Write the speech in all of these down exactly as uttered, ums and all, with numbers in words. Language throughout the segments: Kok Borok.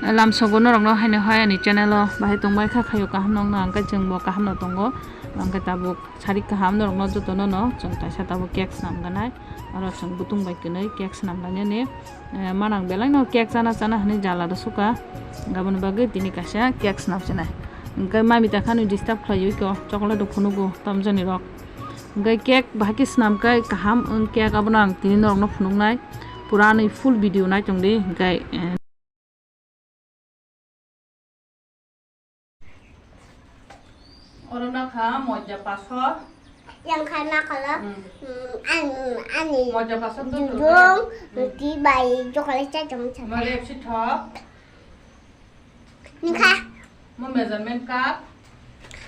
Lamsogo norokno haino hai ani channel o bahai tongbai kha, khayo kaham no wngna, hwnkhe chwngbo kaham no tongo, hwnkhe tabuk sarik kaham norokno jotono no chwng kaisa tabuk cake swnam ganai, oro chwng butung bai kwnwi cake swnam lainani, eh, manang belai no cake chana chana hinwi jala rw sukha, aboni bagwi tini kaisa cake swnam sinai, hwnkhe mami ta khani disturb khlaiwi kho, chocolate rok phunugo tamjani rok, hwnkhe cake bahai khe swnam khe kaham wng cake, abono ang tini norokno phunuknai, pura ani full video nai tongdi, hwnkhe, eh, Oro nakha moja pasho. Yang kha nakha lo. Hmm. Hmm, an-, ani. Moja pasho tu tu. Dudung, hmm, roti bai chocolate cha chong cha. Mare sithok. Nikha. Mo measurement cup.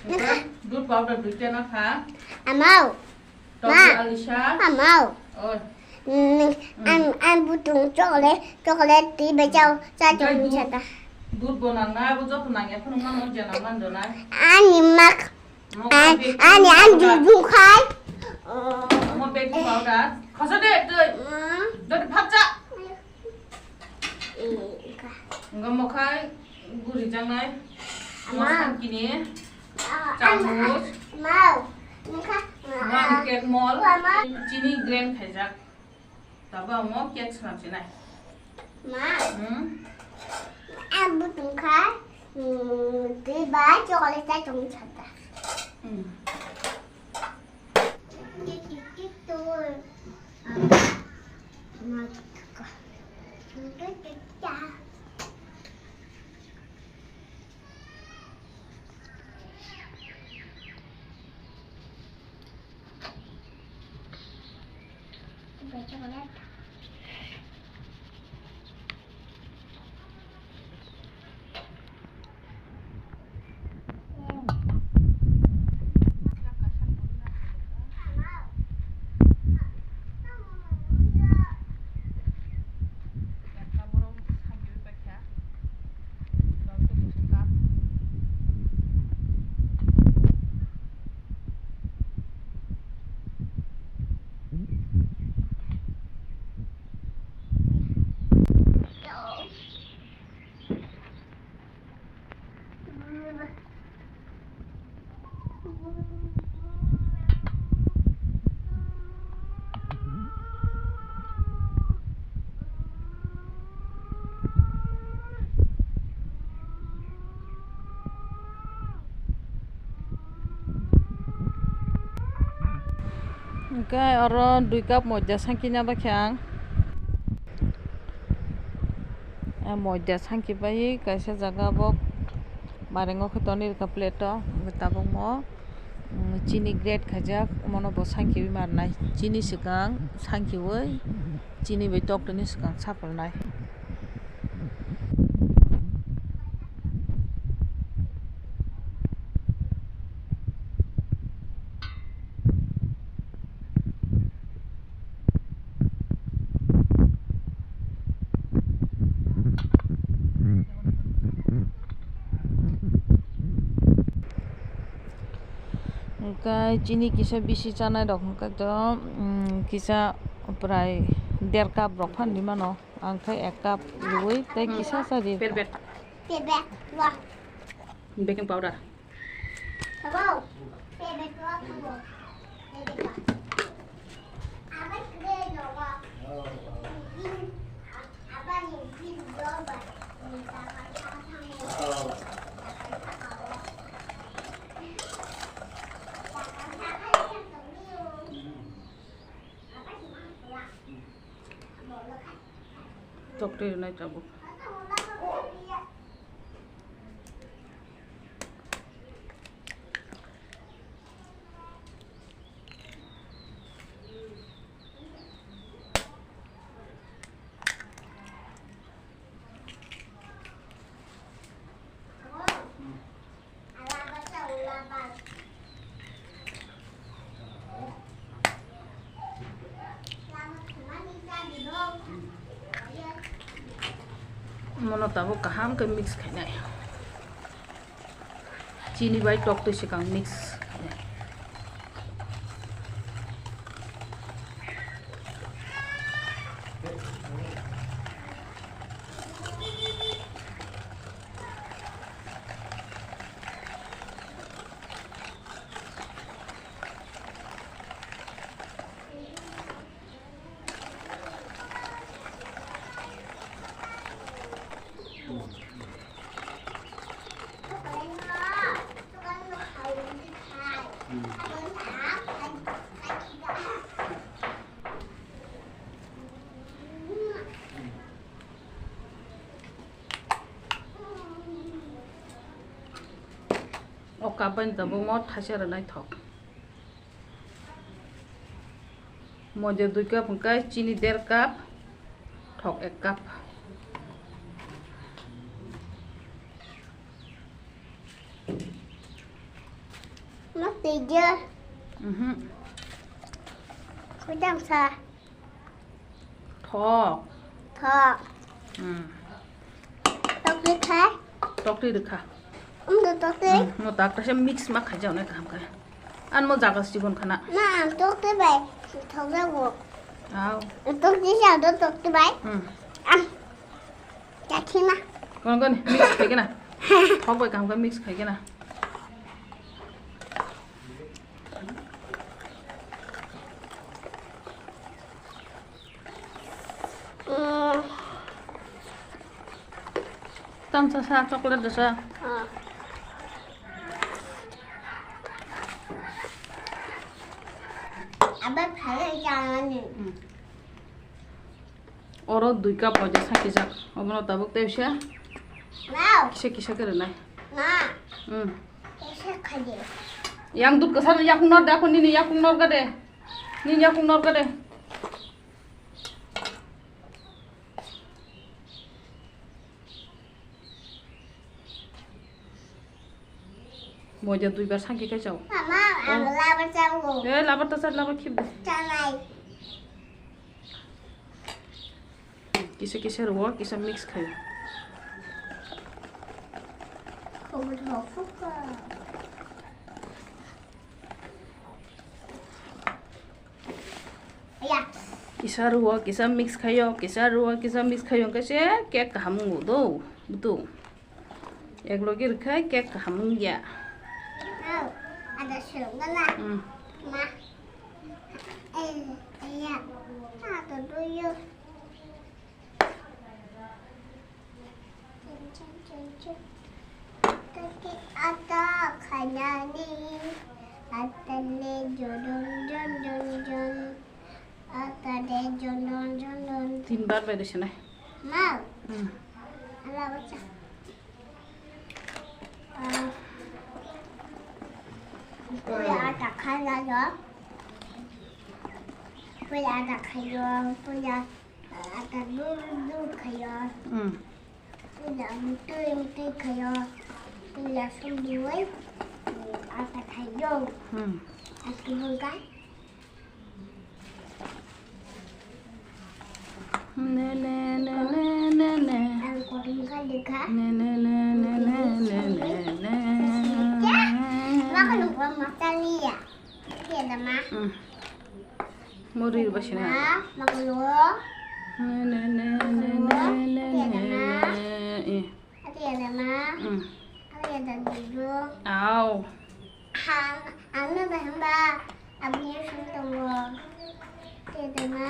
Nikha. Dudh powder duita nakha. Amao. Tong Ma. Alisa. Amao. Oh. Hmm, an, an butung chocolate, chocolate ti bechao, cha chong cha ta. Dudh bo nang na, abo joto nang ya, phunuk mano je nang man do na. Ani mak. Mo an, baking ani, an powder. Dudung khai. Mo baking powder. Khosa de, doi. Hmm. Doi phap cha. Nga mokhai guri jangnai. Ama. Mosan kini. Ah, chamus. Mau. Nikha. Mau cake mol. Ama. Chini grind khaijak. Tabo amo cake swnam sinai. Ma. Hmm? Ang butung kha. Hmm, twi ba chocolate ta chong chata. Hmm. Hwnkhe oro dui cup moida sangkina bakhe ang. Ah, moida sangki bai kaisa jaga bo mareng o khe tonwi rwkha plate o. Hwnkhe tabuk mo, mm, chini grate khaijak, omono bo sangkiwi marnai. Chini swkang sangkiwi, chini bai toktwini swkang sapulnai. Hwnkhe chini kisa bisi chanai rok hwnkhe to, mm, kisa prai der cup rok phan di mano, ang khe ek cup rwui tei, hmm, kisa cha di. Perbet. Perbet, wah. Baking powder. Tok twi rwnai tabuk. Mono tabuk kaham khe mix khainai. Chini bai tok twi swkang mix khainai. O cup bai tabuk mo thaisa rwnai thok. Moida dui cup hwnkhe chini der cup, thok ek cup. Ma twi gya. Mhm. Kujam sa. Thok. Thok. Hmm. Tokti khai. Tokti rwkha. Umdo tokti. Hmm, mo tak kaisa mix ma khai jawnai kaham khe. An mo jaga sibon khana. Ma, ang tokti bai thok jago. Aw. Tokti sa do tokti bai. Hmm. Ang. Kathima. Kon kon mix khai kena. Thok bai kaham khe mix khai kena. Mm. Tamsa sa chocolate da sa. Ah. Aba phai jani. Mm. Oro dui cup moida sakijak. Obono tabuk tebsa. Wow. Kisa kisa khe rwnai. Ma. Hmm. Kisa khaidi. Yang dud kwsar yakung nor de, ako nini yakung nor gade. Nini yakung nor gade. Moida duibar sangki kai chao. Mama, ang labar chao. Eh, labar ta char, labar khib de. Chanai. Kisa kisa rwo, kisa mix khayo. Khobor thok phuka. Kisa rwo, kisa mix khayo, kisa rwo, kisa mix khayo, hwnkhe se cake kaham wngo do, butu. Ek logi rwkhe cake kaham wngya. Oh, ada sungana. Hmm. Ma. Eh, eh, ya. Ah, to do you? Ata khainani, ata le jodon, jodon, jodon, ata le jodon, jodon. Tin bar bai de sene. Ma. Hmm. Ala bacha. Ah. Puila ata khaina jo. Puila ata khayo, puila Ata dur dur khayo. Hmm. Pila mutui mutui khayo. Pila sumbiwai. Ata khayo. Hmm. Ata buka. Ne, ne, ne, ne, ne, ne. Ang koring ka dikha. Ne, ne, ne, ne, ne, ne, ne, ne. Maka lupa mataliya. Tiada ma. Hmm. Muri ba sina. Ma, makulo. Ne, ne, ne, ne, ne, ne, ne, ne. Eh. Tiada ma. Hmm. Tiada dulu. Au. Ha, anu dah hamba. Abunya sini tunggu. Tiada ma.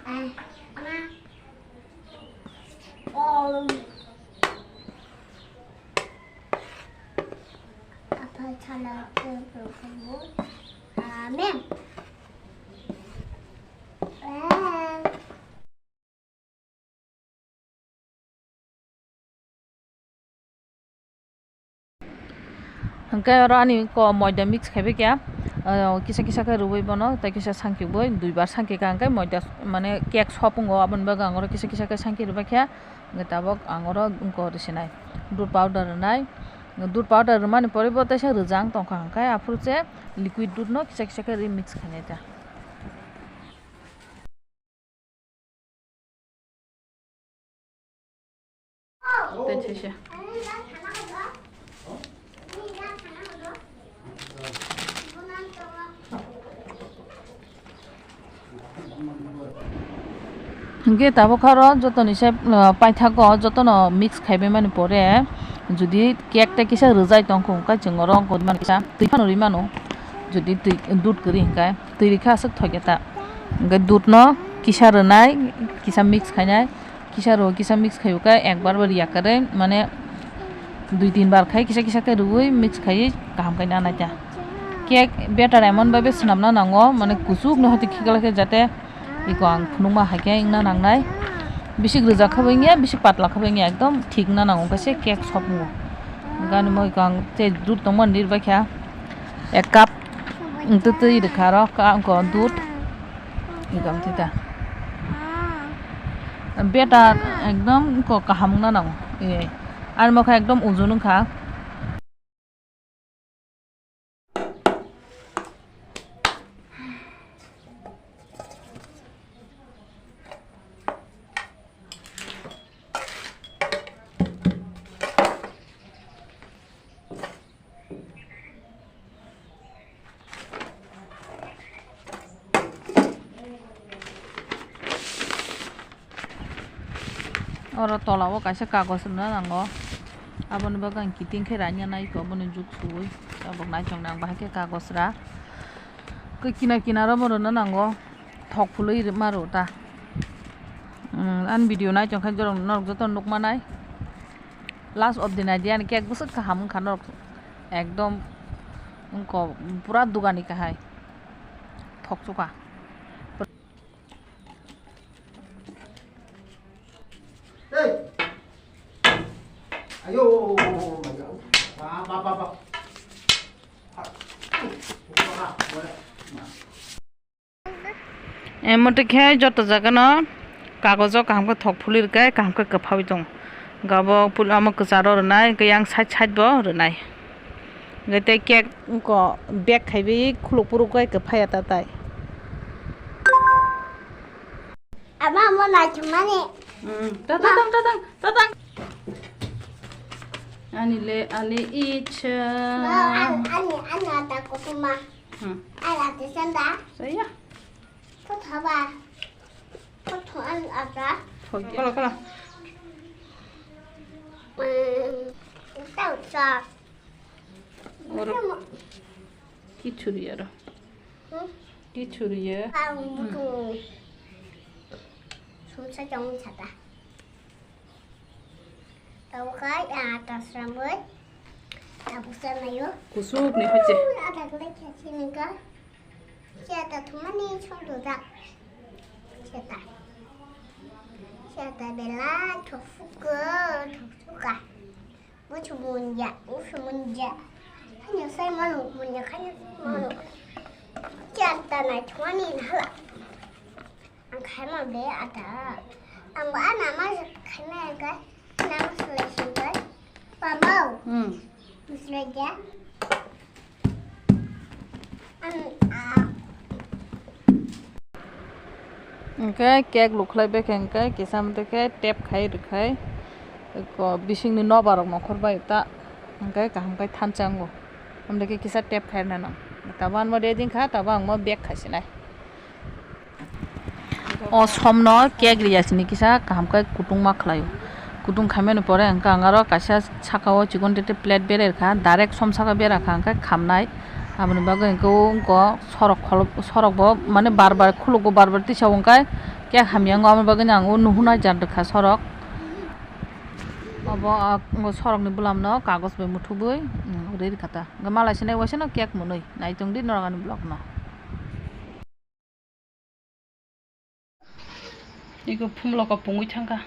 Eh, ma. Oh. Apa chala tu tu kamu? Amen. Amen. Hwnkhe oro ani ko moida mix khaibai kha, ah, kisa kisa khe rwui bono tei kisa sangkibui duibar sangkikha, hwnkhe moida mane cake sop wngo, aboni bagwi ang oro kisa kisa khe sangki rwbaikha. Hwnkhe tabuk ang oro wngkha oro sinai dudh powder rwnai, dudh powder rwmani pore bo teisa rwjak tongkha, hwnkhe aphuru se liquid dudh no kisa kisa khe remix khainai ta. Tei sese. Hwnkhe tabuk aro jotoni se, ah, paithago jotono mix khaibai mani pore, jodi cake tei kisa rwjai tongkha, hwnkhe chwng oro wngkha mani kisa twi phano rwi mano, jodi twi dudh kwrwi hwnkhe. Twi rikha aswk thokya ta. Hwnkhe dudh no kisa rwnai, kisa mix khainai, Kisa rw kisa mix khaio khe ekbar bai riya kwrwi, mane dui tin bar khai kisa kisa khe rwui mix khaiwi kaham khe nanai ta. Cake batter emon babe swnamna nango, mane kuchuk no hati khikla khe jate iko ang phunukma hai khe wngna nangnai. Bisik rwjak khe bo wngya, bisik patla khe bo wngya, ekdom thik wngna nango khe se cake soft wngo. Gani mo iko ang tei dudh tongmani ri bai kha ek cup, wngtwi twi rwkha aro ka-, ko dudh. Iko wngtwi ta. Batter ekdom ko kaham wngna nango. Ani mokha ekdom ujun wngkha. Oro tola o kaisa kagoj rwna nango, aboni bagwi ang kiting khe raina nai khe obono juk suwi tabuk naichomni ang bahai khe kagoj ra. Khe kinar kinar o bo rwna nango, thok phulwi ma rw ta. Ani video naichong khe norok joto nukmanai. Last of the night, yani cake bwswk kaham wngkha norok, ekdom wngkha pura dugani kahai thokchukha. Hey! Ayo! Ba, ba, ba, ba. Emotwi khe joto jagano kagojo kaham khe thok phulwi rwkhe kaham khe kwphawi tongo. Gabo pul-, omo kwcharo rwnai, hwnkhe yang side side bo rwnai. Hwnkhe tei cake wngkha bag khaiwi khuluk phuru khe kwphaiya ta tai. Ama mo naithokmani. Hmm, ta, ta, tang, ta, tang, ta, tang. Ani le, ani icha. Ani, ani, ani ata kutuma. Hmm. Ai, ate sanda. Saya. Kau thaba. Kau thon ata. Thoi. Kala, kala. Hmm. Tau sa. Oro. Kichuri aro. Hmm? Kichuri ya. Ang mutu. Sumsa chong sata. Tabo khai, ah, ta sramwi. Tabuk sanayo. Kusuk ni hoche. Ah, ta kle kya chini ka. Kya ta thumani chong do dak. Kya ta. Kya ta bela thok suka, thok suka. Muchu munja, muchu munja. Kanya sai manu munja, kanya sai manu. Kya ta na thumani na hala. Ang khai ma be ata. Ang ba ana ma khai ma ka. Na ma sulai sulai. Pamau. Hmm. Sulai ja. Ang, ah. Hwnkhe cake lukhlai bai khe hwnkhe kisa mothe khe tap khai rwkhai. Ko bisingni nobar rok nokhor bai ta. Hwnkhe kaham khai thansa wngo. Amtwi khe kisa tap khai rwnai no. Tabo ang mo ready wngkha, tabo ang mo bag khai sinai. O somno cake riya sini kisa kaham khe kutung ma khlaio. Kutung khaimani pore hwnkhe ang aro kaisa saka o chikon tete plate berai rwkha, direct som saka bera kha hwnkhe khamnai. Aboni bagwi hwnkhe o wngkha sorok khol-, sorok bo mane bar bar khulukgo, bar bar tisa o hwnkhe cake hamya wngo, aboni bagwi ang o nuhuna jar rwkha sorok. Obo, ah, sorokni bwlamno kagoj bai muthubwi, mm, rwi rwkha ta. Hwnkhe malai sinai waisano cake mwnwi nai tongdi norok ani vlogno. Iko phumloka pungwi thangkha.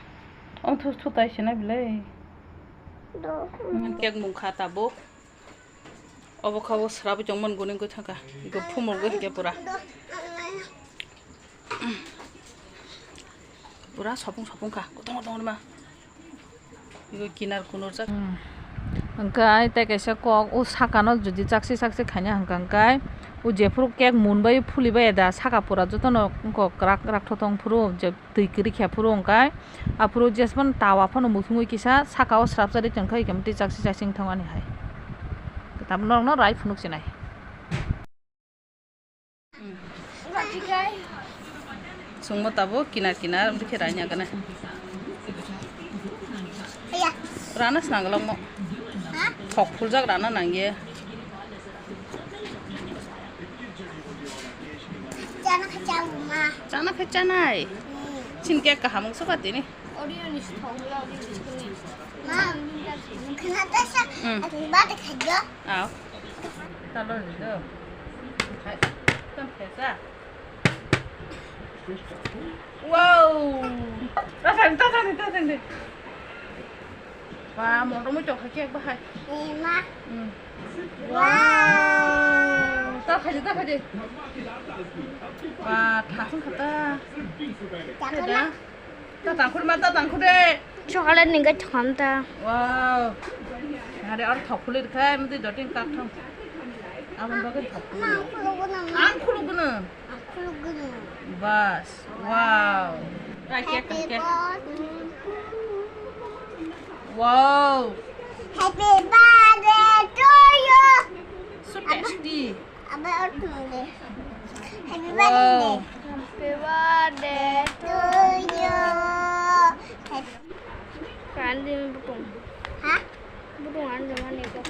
Ong thu thu tai sina bilai. Cake mungkha tabuk. Obo kha o srabwi tongmani gwnwi wngwi thangkha. Iko phumlogwi hwnkhe pura. Pura sopung sopung kha. Kotong kotong ma. Iko kinar kunurjak. Hmm. Hwnkhe ai tei kaisa kok o sakano jodi chakse chakse khaina hwnkha hwnkhe o jephuru cake munbai phulibai da saka pura jotono wngkok kwrak kwrak thotong phuru je twi kwrwi khe phuru hwnkhe aphuru jespan tawa phano muthungwi kisa saka o srapsa ri tongkha hwnkhe tei chakse chakse wngthang ani hai. Tabuk norokno rai phunuk sinai. Chwngno tabuk kinar kinar wngkhe raina gana. Rana swnam glak mo. Thok phuljak rana nangya. Chana khe chanai. Chini cake kaham wngsuka tini. Ma, khna ta sa, Mm. Ati ba ta khajo. Aw. Ta lo ri do. Khai. Tam phe sa. Wow. Ta thang, ta thang, ta thang de. Ba, motor mo chok khe ba hai. Eh, ma. Hmm. Wow. Ta khaje, ta khaje. Ba, thasung khata. Ta khana. Ta tangkhur ma, ta tangkhur de. Chocolate ni ga chokam ta. Wow. Are ar thok khule khai, mudi doting kak thong. Abang bagin thok khule. Ma, khuluguna ma. Ang khuluguna. Bas. Wow. Kai kek, kai kek. Wow. Happy birthday to you. So tasty. Happy birthday. Wow. Happy birthday to you. Kandi butung. Ha? Butung anda mana itu?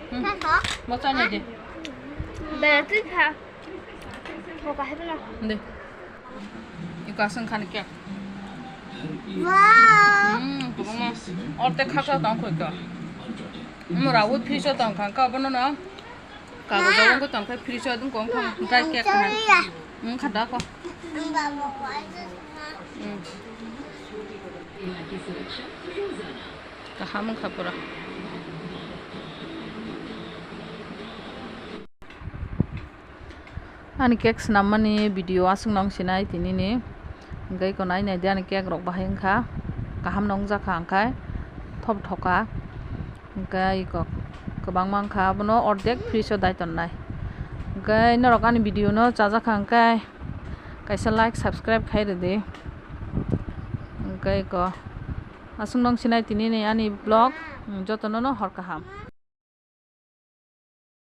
Hmm. Mo cha nai de. Berarti kha. Kho ka hebe na. De. Iko aswng khani khe. Wow. Hmm, kobangma. Orte kha kha tong khoi ka. Mo rawi fridge o tong kha ka bono no. Kago jawang ko tong kha fridge o dum kong thang dry cake kha. Hmm, kha da ko. Hmm. Kaham wngkha pura. Ani cake swnammani video aswk nong sinai tinini. Hwnkhe iko nai nai di ani cake rok bahai wngkha. Kaham nong jakha hwnkhe thop thoka. Hwnkhe iko kwbangma wngkha abono ordek fridge o dai tonnai. Hwnkhe norok ani video no chajakha hwnkhe kaisa like subscribe khai rwdi. Hwnkhe iko aswk nong sinai tinini ani vlog, jotono no hor kaham.